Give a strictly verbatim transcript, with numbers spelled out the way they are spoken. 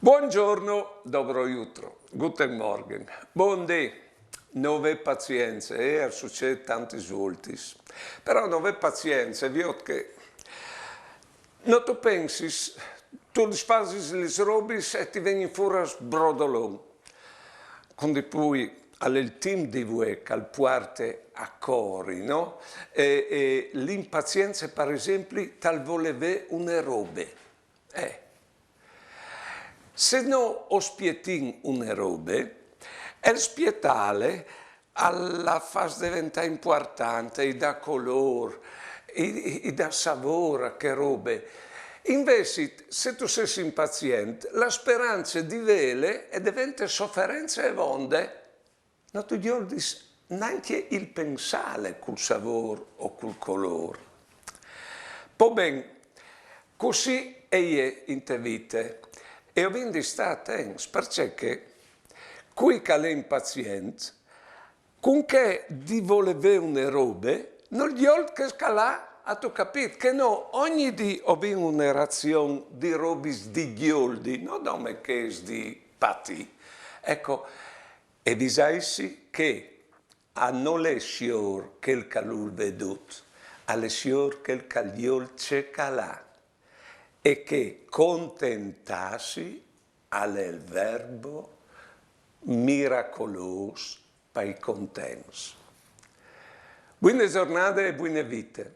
Buongiorno, dobro jutro, guten Morgen, bundì. No vê pazience, eh, al sucêt tantis voltis. Però no vê pazience, viôt che no tu pensis, tu lis fasis lis robis e ti vegnin fûr sbrodolon. Cun di plui al è il timp di vuê che al puarte a cori, no? E, e l'impazience, par esempli, tal vôl vê une robe. Eh. Se no o spietìn une robe, il spietâle al la fâs deventâ impuartante, i dà colôr, i, i dà savôr a chê robe. Invezit, se tu sês impazient, la sperance di vêle e devente soference e vonde. No tu gjoldis nancje il pensâle cul savôr o cul colôr. Po ben, cussì e je inte vite, e o vin di stâ atents, parcè che cui che al è impazient, cun chê di vôle vê une robe, nol gjolt chê che al à, âstu capît, che nô ogni dì o vin une razion di robis di gjoldi, no dome chês di patî. Eco, e visaitsi che a nol è siôr chel che al vûl vê dut, al è siôr chel che al gjol ce che al à, e che contentâsi al è il verbo miracolôs pai contents. Buine zornade e buine vite.